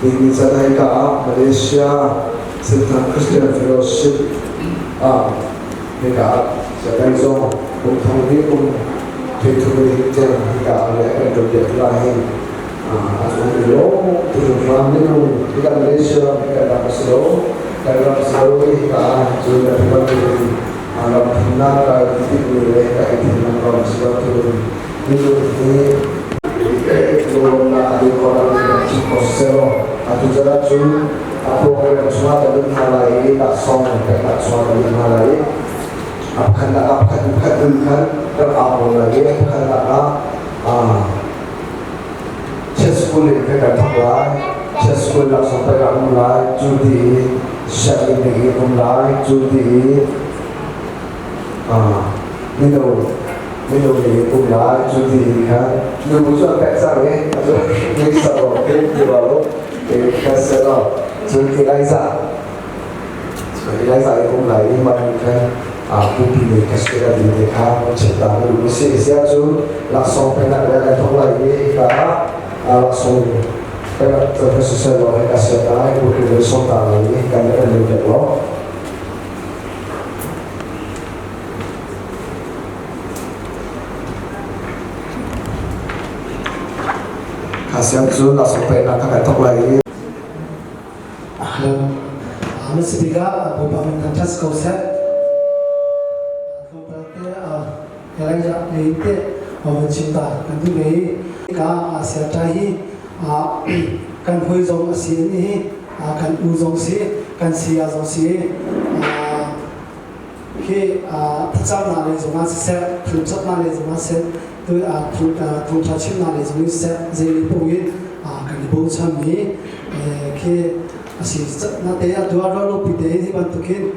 Nihin caan hika ah Malaysia Senthang Christian Fellowship ah hika ah Satan zong kum thong li kum thei thum ni tiang hika ah le kan ṭuan piak lai hin a cung i lo tu ram minung hika Malaysia ram hika ram a si lo kan ram a si lo i hika ah cu kan bantukin ram thumnak kai ti le hika i thimnak ram a si lo tu minung hi lawmnak a ding ko selaw atu caan cun a program chungah kan lut hna lai i laksawng peknak chungah kan lut hna lai i a pakhatnak ah pakhat pakhat in khan rak aa pawl lai i a pakhatnak ah church school in kan thok lai. Church school laksawng pek ah um lai cu ti i sianginn ding in um lai cu ti i mino mino nih um lai cu ti in khan nu cu an pek cang i atu misa lo ke ti lo ke kha se lo cun Eliza Eliza i um lai i mah nih khan pupi nih ka sual a ding te kha chim ta na duh si sia cu laksawng peknak le kan thok lai i hika ah laksawng peknak cu ka sisel lo hika sia ta i pupi nih sawm ta lai i kan kan lut dek lo. Kha cu laksawng peknak kha kan thok lai i Na si tikah Bawipa min thangṭhat ko seh. Tlawmpal te Elijah lei te van chim ta kan duh ve i ka Siaṭa hi kan hawi zong a si i kan u zong si kan saya zong si khi thlacamnak lei zongah siseh thangṭhatnak lei zongah siseh thawngṭha chimnak lei zong in siseh zei paoh in kan i bochan mi khi a si. Nate atu ah ruahlopi tein hi bantukin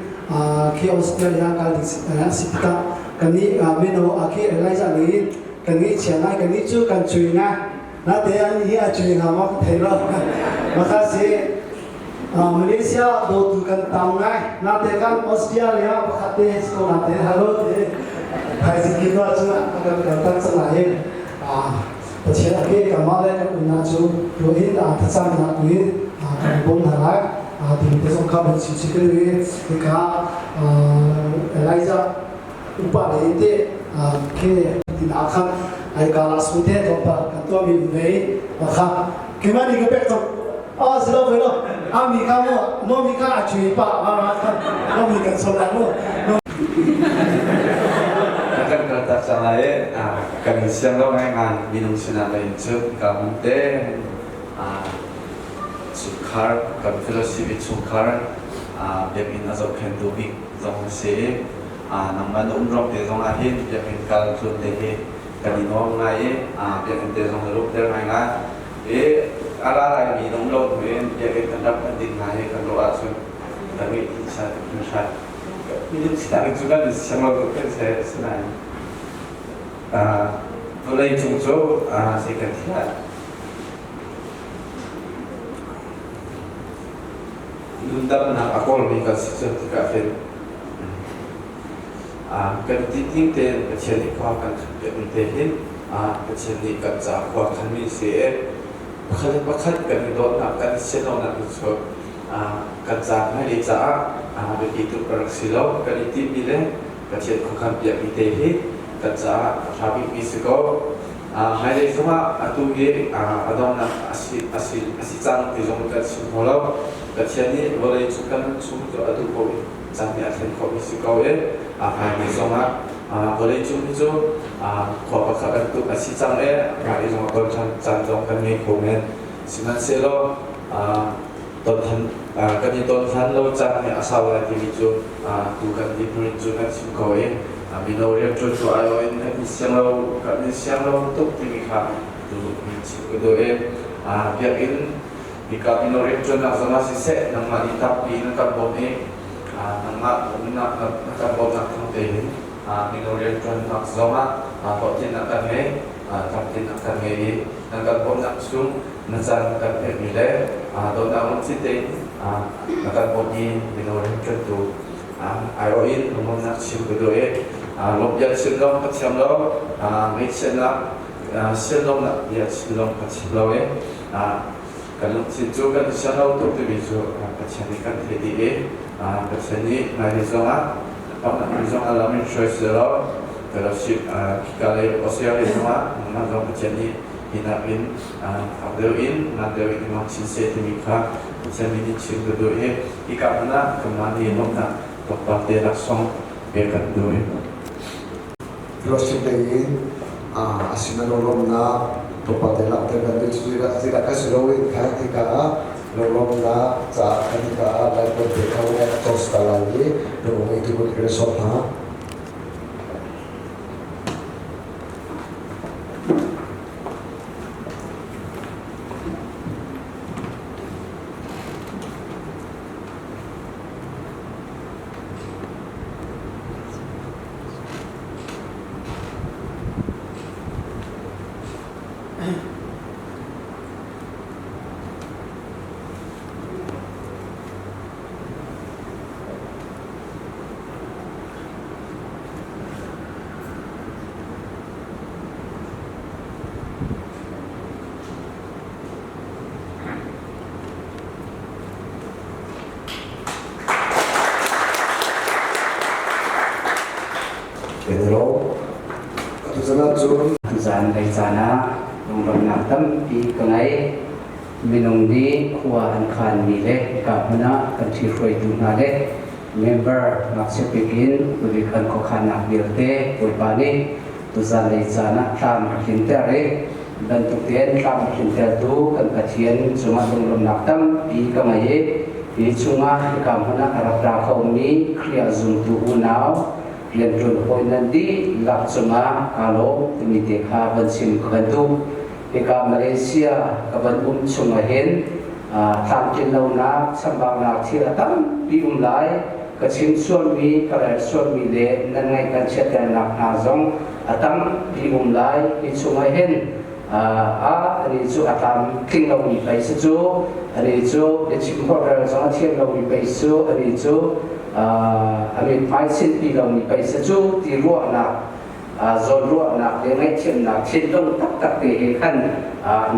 khi Australia kal ding a si tikah kannih mino khi Elijah lei in kan ngaihchia ngai, kannih cu kan cui ngai. Nate an hi a cui hnga maw ka thei lo. Maka si Malaysia dawtu kan tam ngai. Nate kan Australia pakhat te ko nate hello te thaizing ki nuah cu kan kan tak cang lai hin Pathian a ke kanmah le kan umnak cu ruah in thlacamnak tu in kan bawm hna lai timi te zong kha van chim chih ka duh i hika Elijah upa le in te ke tina khan ai ka la su te tlawmpal kan tuahmi vei kha keimah nih ka pek cang a si lo ve lo a mi kha mu no mi kha a chui pa a ra khan no mi kan som lai mu. Kan kal tak cang lai i kan in siang lo ngaingai minung sinah lei in cun ka hmun te chungkhar kan fellowship i chungkhar biakinn a zohkhenhtu bik zong na si i nangmah na um ruang te zong ah hin biakinn kal tlun te hi kan i nuam ngai i biakinn te zong na rumter ngaingai i a ra laimi na um lo hnu in biakinn kan rak kan ding hna hi kan ruah ahcun kan ngeih thin hringhran. Minung sinak in cu kan siang lo tuk kan si asinain vawlei cung cu zei kan ti lai nundamnak a kawlmi kan si cu tikah hin kan titing tein Pathian nih khua kan khan te hin Pathian nih kan ca khua khanmi si i pakhat le pakhat kan i dawtnak kan i sianlonak cu kan ca hmailei caah biapi tuk a rak si lo. Kan i timhmi le Pathian khuakhan piakmi te hi kan caah a ṭha bikmi si ko. Hmailei zongah atu hi a donghnak a si cang ti zong kan chim kho lo. Pathian nih vawlei cu kan chung cu a duh ko i caan nih a thlen khawhmi si ko i hmailei zongah vawlei cung hi cu khua pakhat bantuk a si cang i hmailei zongah ton ṭhan caan zong kan ngei kho men. Sihmanhsehlaw kan i ton hlan lo caan hi a sau lai timi cu tu kan dirhmun cu kan chim ko i mino rianṭuan cu aiawh in kan i siang lo kan i siang lo tuk timi kha tu min chim ka duh i biakinn hika mino rianṭuannak zongah siseh nangmah nih tampi na kan bawmh i nangmah umnak na kan bawmhnak thawng tein mino rianṭuannak zongah hlawhtlinnak kan ngei tlamtlinnak kan ngei i na kan bawmhnak chung na caan kan pekmi le dawtnak lungthin tein na kan bawmhmi mino rianṭuantu aiawh in lungnuamhnak chim ka duh i lawmh bia chim lawng ka thiam lo, ngaihchiatnak sianlawmhnak bia chim lawng ka chim lo i. Kan lungthin cu kan i sian lo tuk timi cu Pathian nih kan theih dih i Pathian nih hmailei zongah pakhat zong a lam in hruai selaw fellowship khika lei Australia lei zongah nangmah zong Pathian nih hinak in fak deuh in ngan deuh in hmang chin seh timi kha Pathian min in chim ka duh i hika hmun ah kanmah nih lawmhnak tlawmpal te laksawng pek kan duh i. Fellowship lei in a sin lawmnak tlawmpal te langhter kan duh. Cucu zeidah kan si lo in khan hika ah lawmnak caah khan hika ah Laipawn te kha ngai a toast ta lai i lung ngeitu kan kan sawm hna. Tuzaan lei caan ah lunglawmhnak tampi ka ngei. Minung nih khua an khanmi le hika hmun ah kan ṭhihruaitu hna le member ngakchia bik in upabik an khuakhannak vialte Bawipa nih tuzaan lei caan ah tlam a tlinter i bantuk tein tlam a tlintertu kan Pathian cungah lunglawmhnak tampi ka ngei i hi chungah hika hmun ah a rak ra khomi Khrih ah zumtu unau rianṭuan hawi nan dihlak cungah kaa lawm timi te kha van chim ka van duh. Hika Malaysia ka van um chung ahhin tlamtlin lonak, chambaunak thil a tampi um lai. Ka chim sualmi, ka rel sualmi le nan ngaih kan chiatternak hna zong a tampi um lai. Hi chung ahhin a ani cu a tlamtling lomi pei si cu, ani cu biachim holhrel zong a thiam lomi pei cu, ani cu a mithmai sinpi lomi pei si cu ti ruahnak zawnruahnak le ngaihthiamnak thinlung taktak te he khan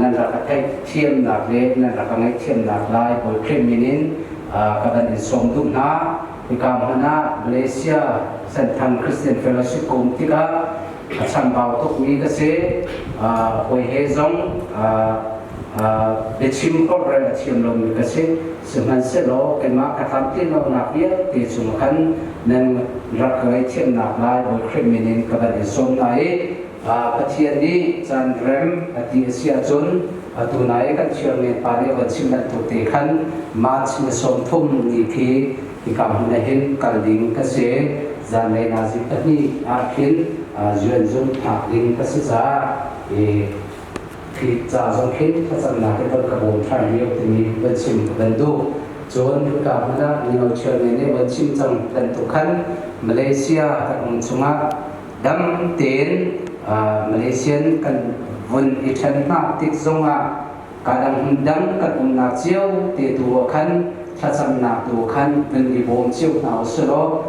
nan rak ka theihthiamnak le nan rak ka ngaihthiamnak lai Bawi Khrih min in ka van in sawm duh hna. Hika hmun ah Malaysia Senthang Christian Fellowship ka um tikah a chambau tukmi ka si. Hawi he zong biachim holhrel a thiam lomi ka si. Sihmanhsehlaw keimah ka tlamtlin lonak vialte chung khan nan rak ka ngaihthiamnak lai Bawi Khrih min in ka van in sawm hna i Pathian nih caan rem a ti a si ahcun atu nai kan chairman pa nih a van chim bantuk te khan March ni 30 ni khi hika hmun ah hin kal ding ka si. Zanlei nazi 2 ah khin UN zung phak ding ka si caah Khi ca zong khin thlacamnak in van ka bawm ṭhan lio timi van chim ka van duh. Cun hika hmun ah mino chairman nih van chim cang bantuk khan Malaysia kan um chungah dam tein Malaysian kan vun i ṭhen hna tik zongah kadang hmun dang kan umnak cio te tu ah khan thlacamnak tu khan vun i bawm cio hna usih law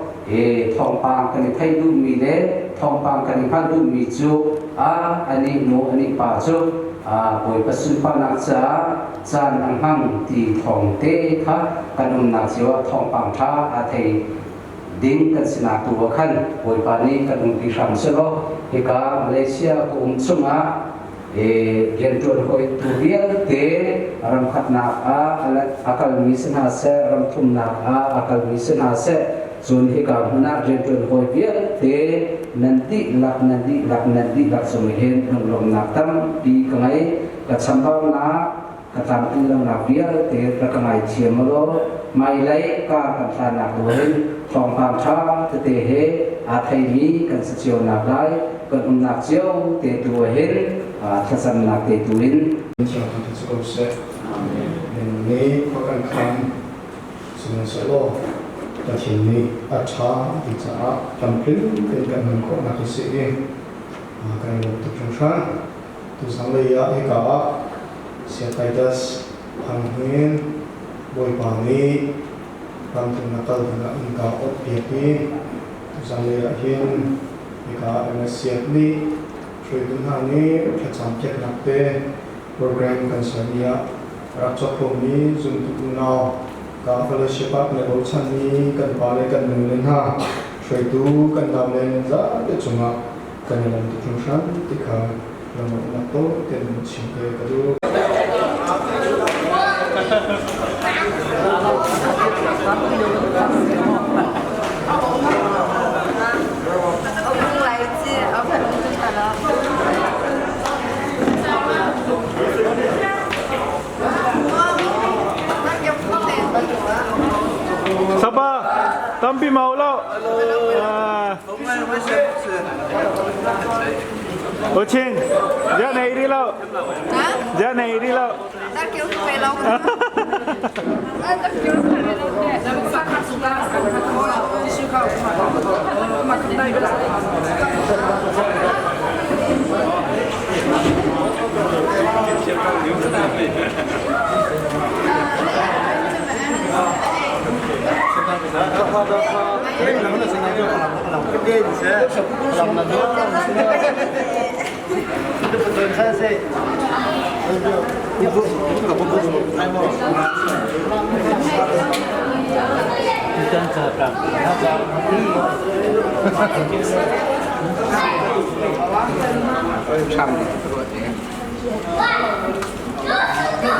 thawngpang kan i theih duhmi le thawngpang kan i hngalh duhmi cu a anih nu anih pa cu Bawipa sunparnak caah caan a hmang ti thawng te kha kan umnak cio ah thawngpang ṭha aa thei ding kan sinak tu ah khan Bawipa nih kan umpi hram selaw hika Malaysia ka um chungah rianṭuan hawitu vialte ramkhatnak ah a kalmi si hna seh, ramthumnak ah a kalmi si hna seh, cun hika hmun ah rianṭuan hawi vialte nan dihlak nan dihlak nan dihlak cung hin lunglawmhnak tampi ka ngei. Ka chambaunak, ka tlamtlin lonak vialte rak ka ngaithiam law hmailei kar kan hlannak dawrin thawngpang ṭha tete he aa theimi kan si cio nak lai kan umnak cio te tu hin thlacamnak te tu in Thiang thang cu ko seh. Amen. Ni khua kan khan sihmanhsehlaw Pathian nih a ṭha ti caah tlamtling tein kan hman khawhnak hi si i kan i lawm tuk hringhran. Tuzang lei ah hika ah Saya Titus Thang hin Bawipa nih ramthum na kal dingah innka ot piak i tuzang lei ah hin hika MSCF nih hruaitu hna nih thlacam piaknak te program kan sermi ah Rak cawkkhawmmi zumtu unau ka fellowship ah kan i bochanmi kan pa le kan nu le hna hruaitu kan nau le nan zapi cungah kan i lawm tuk hringhran ti kha lungruahnak tawi tein chim ke ka duh. Sapa, tampi mau lo. Ô Chin, giờ này đi đâu? Giờ này đi đâu?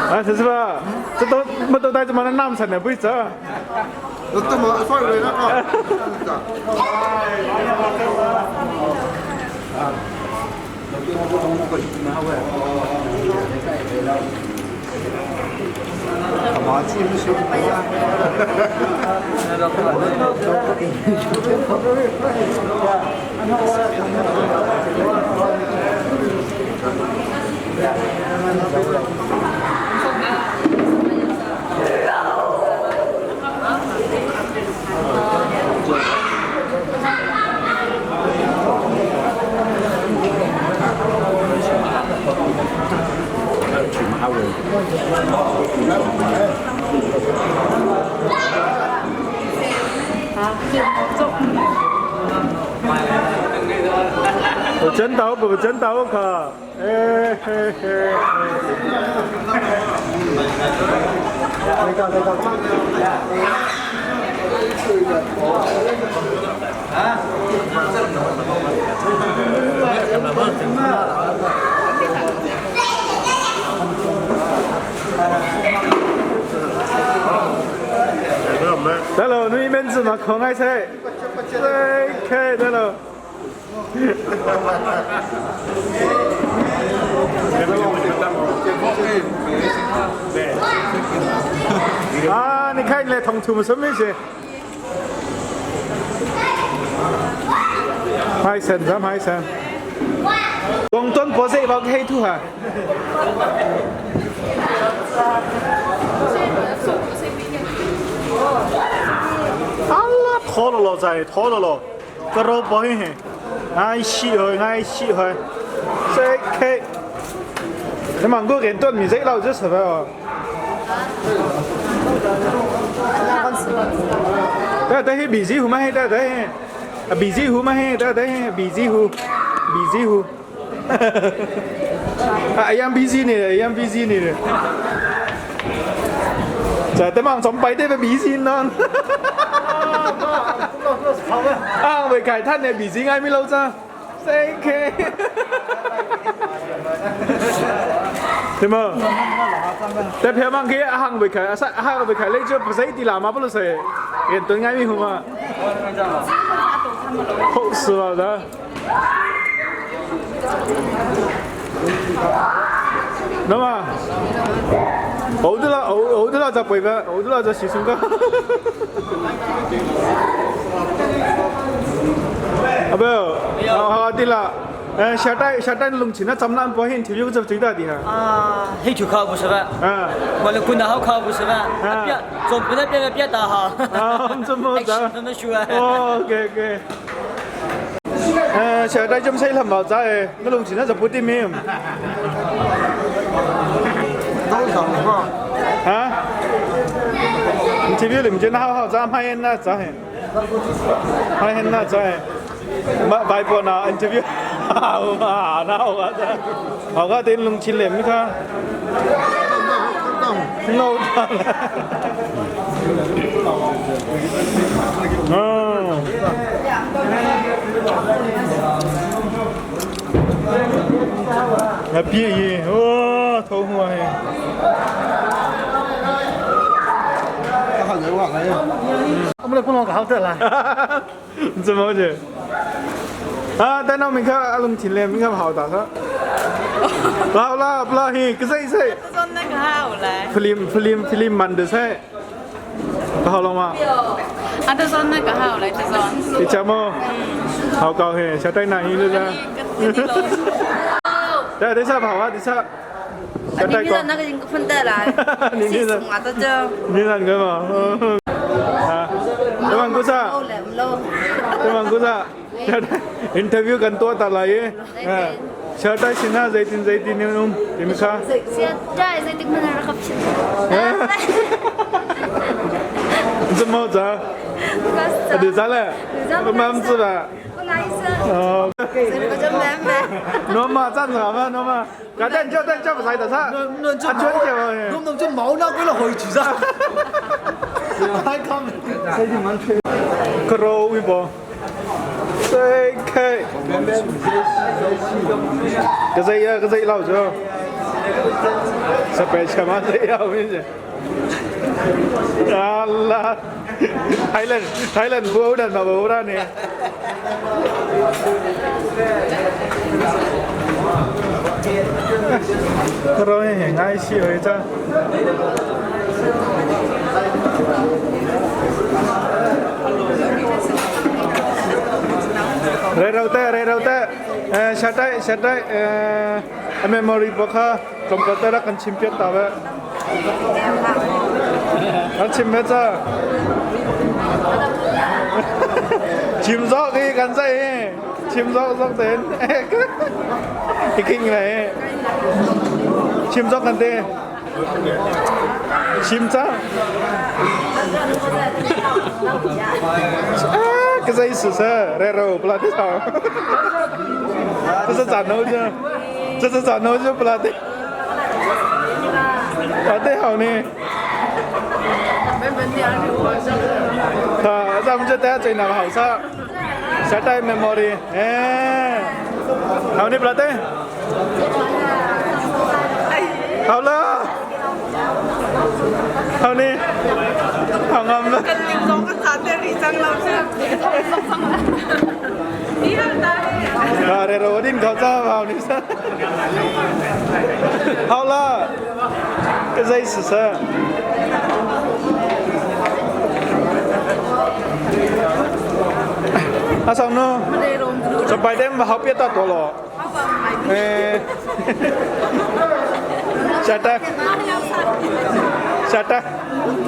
啊，陈师傅，这都没都带这么的南城的不走。这么算了那个。 我真刀不真刀可，哎嘿嘿。得了，你面子嘛，可爱噻。对，得了。啊，你看你来同图什么些？海参，咱海参。广东博士包黑土哈。啊啦，拖了咯，在拖了咯，个萝卜嘿，爱死佢，爱死佢，这 K。你问过人多唔识捞咗食饭哦？得得去 busy 乎咩？得得 busy 乎咩？得得 busy 乎，busy 乎。啊，一样 busy 呢，一样 busy 呢。就係點啊？準備啲咩 busy 呢？啊，未開攤嘅 busy 嗌咩老咋？Thank you。對冇？但票房佢行未開，啊行未開，你就不使啲喇嘛不如說，人對嗌咩好嘛？好是吧？的。那麼，好的啦，好好的啦，就背個，好的啦，就時松哥。啊不，好啲啦。诶，下代下代弄钱那怎难保险条约就最大啲啊？啊，黑球靠不是吧？啊，我的滚得好靠不是吧？啊，别总不能变变大哈。啊，怎么着？怎么说啊？哦，OK OK。诶，下代咁细林茅仔，我弄钱那就不啲咩？都上嘛？啊？你这边你唔知那好好咋拍那咋？拍那咋？mà bài buồn à interview à nào à họ có tên lùng chín liệm kha. No ta la. 啊，别耶！哇，头红啊！我们来不能搞得来。怎么回啊，等到明天阿龙进来，明天好打他。啦啦不啦嘿，可是是。film film film มันเดซ่好了吗？啊，都说那个好来，就说。你讲么？好高兴，小戴哪一个呢？对，等下跑啊，等下。小戴哥。那个人分得来。你那个。你那个嘛？啊，对吗？姑嫂。对吗？姑嫂。interview กันตัวตาลายเชิญได้สินะใจตินใจตินนี่นุ่มดีไหมคะ เชิญได้ใจตินมันนะครับชิน怎么着？你咋了？我妈妈知吧？哦。侬嘛站住嘛，侬嘛，搿等叫等叫不使得啥？侬就侬侬就毛那归了回去噻。还看？可罗微博。CK。个谁呀？个谁老早？十八千万谁呀？我跟你讲。阿拉，Thailand Thailand 不欧的嘛，不欧的呢。佢老嘢係 I C 去啫。Re re rau te shatai shatai memory bokha computer kan chimpiat ta ba kan chim cha chim gió cái kan dây chim gió gió đến cái kinh này chim gió kan tê chim cha 个这意思是来喽，不拉得好，这是咋弄的？这是咋弄就不拉得，拉得好呢。啊，咱们这待最难好啥？下代 memory，哎，好你不拉得？好了，好呢，好俺们。啊，这个我顶口罩好，你说。好了，这是事实。阿桑呢？这白天好别打多了。哎，下单，下单，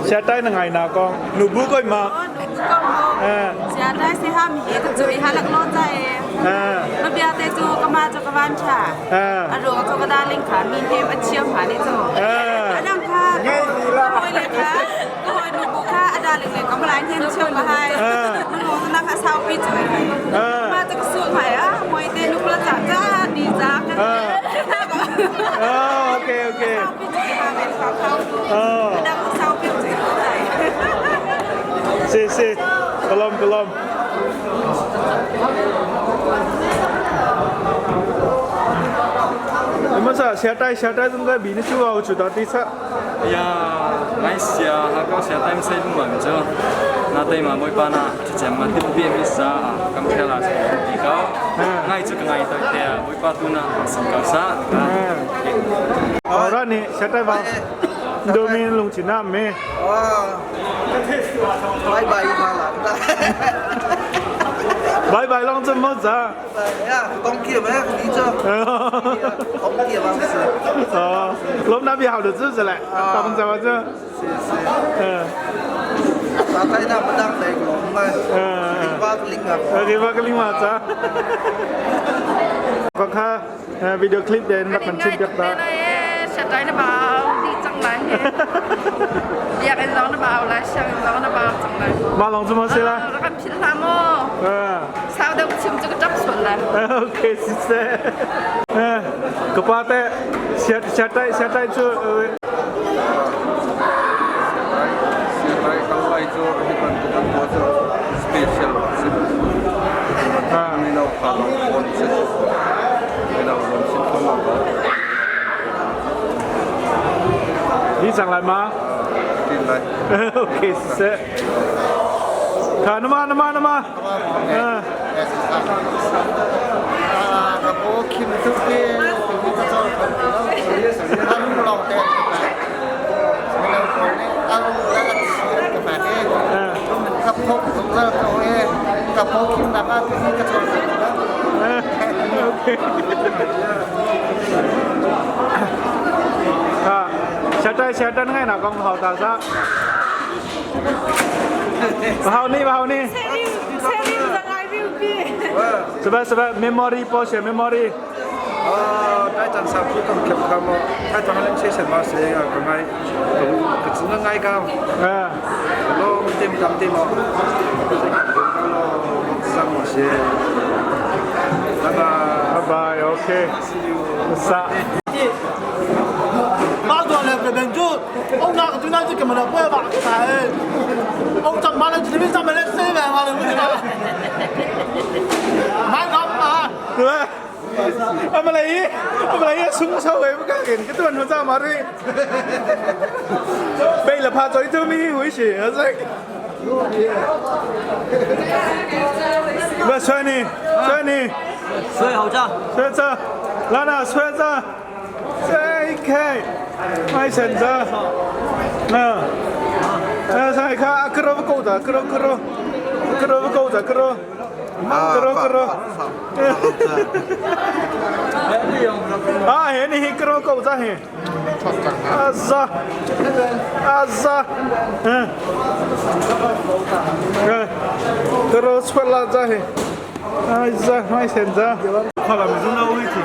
下单能挨哪个？努不过吗？ 下单是哈米，个做哈那个老在。那边在做干嘛？做个晚茶。啊，如果做个大领卡，明天不签卡你做。啊，让他，我回来他，我回努不卡，啊，大领来，我们来天签嘛还。我那个烧饼做，妈这个素菜啊，我一点努不了咋咋，你咋？哦，OK OK。哦。谢谢，belum belum。你们说下代下代应该比你主要知道第三。呀，买下，他讲下代唔使问咗，那对嘛，每班啊，一只嘛，啲边咪啥啊，咁睇啦，而家，爱这个爱对对啊，每班都那是搞啥？好了，你下代吧，都没弄起那没。拜拜嘛啦，拜拜，拢这么子？呀，讲叫咩？你做？讲叫嘛是？哦，我们那边好多知识嘞，他们怎么做？是是。嗯。大概那不当来龙嘛，零八零啊。零八个零嘛子。我看，video clip 的那本chim 比较大。 实在的吧，你整来，两个人的吧，来两个人的吧，整来。马龙怎么说啦？那个拼他么？嗯。烧得请这个汁出来。 OK，谢谢。嗯，个巴的，下下代下代做。Puai cu hi bantuk an tuah cu special a si. Mino kha lawng fawn si. Mino lawng si thong ko. Ni cang lai ma? Tin lai. Okay, se. Kha nama nama nama. Ka po khim tu ke ka chol arum long te mino pawl nih arum le an si an ka pek i ka phok zungzal ko i ka paw khimnak ah tuhi ka chawl kho lo. Siatai siatan ngai na kong hau ta sa. Hau ni hau ni. Sebab sebab memory portion memory. 大战三浦咁强咁咯，大战两车成马死啊，咁咪佢只能嗌交，咯点咁点咯，咯生活些，拜拜，拜拜，OK，sa。马多来个民族，我那个对那这个么的不要把哎，我怎么了？这边咱们来谁来嘛？买个啊，对。阿么来伊，阿么来伊，冲超位不敢见，个段头咋嘛的？背了怕嘴都没回去，阿是。不，吹你，吹你，吹好子，吹子，来啦，吹子，吹开，买绳子，嗯，哎，上一看，啊，克罗不够的，克罗克罗，克罗不够的，克罗。克罗克罗，啊，嘿，你克罗够咋嘿？啊咋？啊咋？嗯，嗯，克罗出来咋嘿？啊咋？买绳子，好了，没中到位置。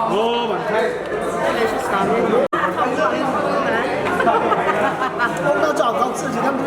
哦，蛮开。我找到自己，他们。